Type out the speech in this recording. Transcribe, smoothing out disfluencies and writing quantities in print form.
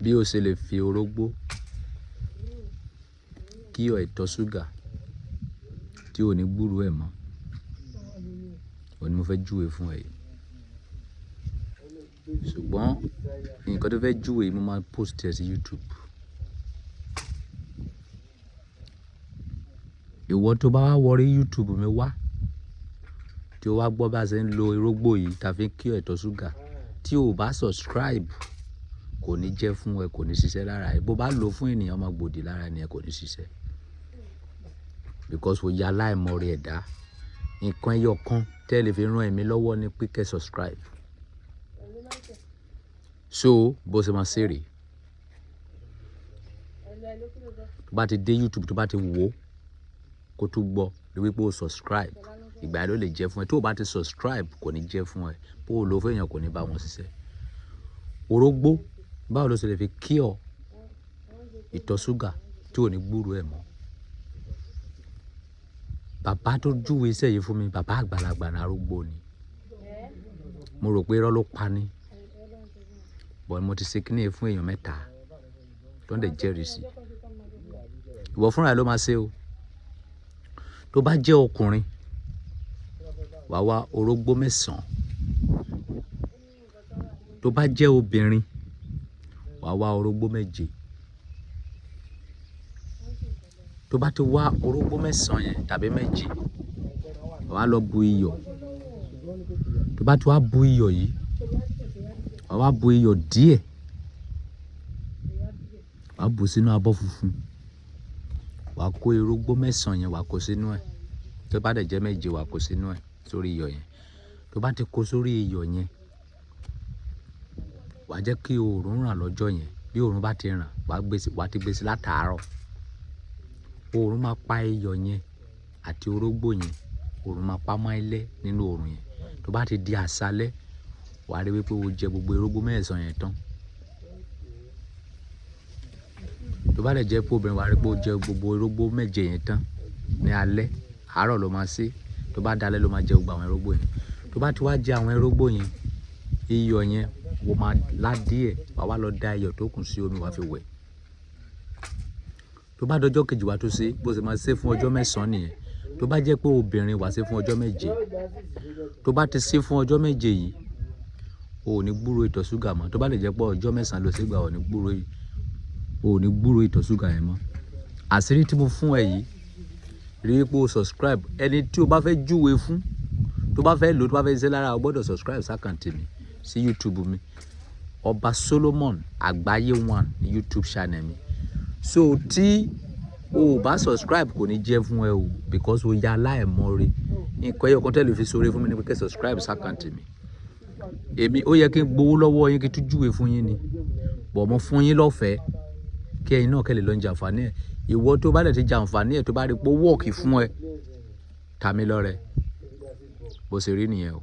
Bí o ṣe lè fi orógbó cure ìtọ̀ ṣúgà tí ò ní gbúròó ẹ̀ mọ́, òun ni mo fẹ́ júwe fún ẹ yìí. Ṣùgbọ́n nǹkan tó fẹ́ júwe yìí mo máa post ẹ sí YouTube. Ìwọ tó bá wá wọrí YouTube mi wá, tí o wá gbọ́ bá ṣe ń lo orógbó yìí ta fi ń cure ìtọ̀ ṣúgà, tí o ò bá subscribe kò ní jẹ́ fún ẹ, kò ní ṣiṣẹ́ lára ẹ. Bó bá lò ó fún ènìyàn, ó máa gbòdì lára ènìyàn, kò ní ṣiṣẹ́. Because o ya aláìmọ̀re ẹ̀dá. Nǹkan ẹyọ kan tí ẹ lè fi rán ẹ̀mí lọ́wọ́ ni pé kí ẹ subscribe. So bó ṣe máa ṣe rèé. Tó bá ti dé YouTube, tó bá ti wò ó, kó tún gbọ́, rí wípé o subscribe. Ìgbà yẹn ló lè jẹ́ fún ẹ. Tó o bá ti subscribe kò ní jẹ́ fún ẹ. Bó o lò ó fún èèyàn kò ní bá wọn ṣiṣẹ́. Orógbó, báwo lo ṣe lè fi cure ìtọ̀ ṣúgà tí ò ní gbúròó ẹ̀ mọ́? Bàbá tó júwe iṣẹ́ yìí fún mi, bàbá àgbàlagbà ní arúgbó ni. Mo rò pé irọ́ ló pa ni. But mo ti ṣe kíní yìí fún èèyàn mẹ́ta tó ń dẹ̀ jẹ́rìí sí. Ìwọ fúnra ẹ ló máa ṣe o. Tó bá jẹ́ ọkùnrin, wà wá orógbó mẹ́sàn-án. Tó bá jẹ́ obìnrin, wà wá orógbó méje. Tó bá ti wá orógbó mẹ́sàn-án yẹn tàbí méje, wà á lọ bu iyọ̀. Tó bá ti wá bu iyọ̀ yìí, wà wá bu iyọ̀ díẹ̀. Wà á bu sínú abọ́ funfun. Wà á kó orógbó mẹ́sàn-án yẹn wà á kó sínú ẹ̀. Tó bá dẹ̀ jẹ́ méje wà á kó sínú ẹ̀ sórí iyọ̀ yẹn. Tó bá ti kó sórí iyọ̀ yẹn, wà á jẹ́ kí oòrùn ràn lọ́jọ́ yẹn. Bí oòrùn bá ti ràn, wà á gbé sí, wà á ti gbé sí látàárọ̀. Oòrùn máa pa iyọ̀ yẹn àti orógbó yẹn. Oòrùn máa pa mọ́ ilẹ̀ nínú oòrùn yẹn. Tó bá ti di àṣálẹ́, wà á rí wípé o jẹ gbogbo orógbó mẹ́sàn-án yẹn tán. Tó bá dẹ̀ jẹ́ pé obìnrin, wà á rí pé o jẹ gbogbo orógbó méje yẹn tán ní alẹ́. Àárọ̀ ló máa ṣe. Tó bá dalẹ́ ló máa jẹ gbogbo àwọn orógbó yẹn. Tó bá ti wá jẹ àwọn orógbó yẹn, iyọ̀ yẹn o máa lá díẹ̀. Wà á wá lọ da iyọ̀ tó kù sí omi wà á fi wẹ̀. Tó bá dọjọ́ kejì wà á tún ṣe, bó ṣe máa ṣe fún ọjọ́ mẹ́sàn-án nìyẹn. Tó bá jẹ́ pé obìnrin, wà á ṣe fún ọjọ́ méje. Tó bá ti ṣe fún ọjọ́ méje yìí, o ò ní gbúròó ìtọ̀ ṣúgà mọ́. Tó bá lè jẹ́ pé ọjọ́ mẹ́sàn-án ló ṣe gbà, o ò ní gbúròó, o ò ní gbúròó ìtọ̀ ṣúgà yẹn mọ́. Àṣírí tí mo fún ẹ yìí, rí wípé o subscribe. Ẹni tí o bá fẹ́ júwe fún, tó bá fẹ́ lò, tó bá fẹ́ ṣiṣẹ́ lára, o gbọdọ̀ subscribe sí account mi, sí YouTube mi. Ọba Solomon Àgbáyé One ní YouTube channel mi. So tí o ò bá subscribe kò ní jẹ́ fún ẹ o because o ya aláìmọ̀re. Nǹkan ẹyọ kan tí ẹ lè fi ṣoore fún mi ni pé kí ẹ subscribe sí account mi. Èmi, ó yẹ kí n gbowó lọ́wọ́ yín kí n tún júwe fún yín ni. But mo fún yín lọ́fẹ̀ẹ́ kí ẹ̀yin náà kẹ́ lè lọ jẹ àǹfààní ẹ̀. Ìwọ tó bá dẹ̀ ti jẹ àǹfààní ẹ̀ tó bá rí pé ó work fún ẹ, ta mí lọ́rẹ. Bó ṣe rí nìyẹn o.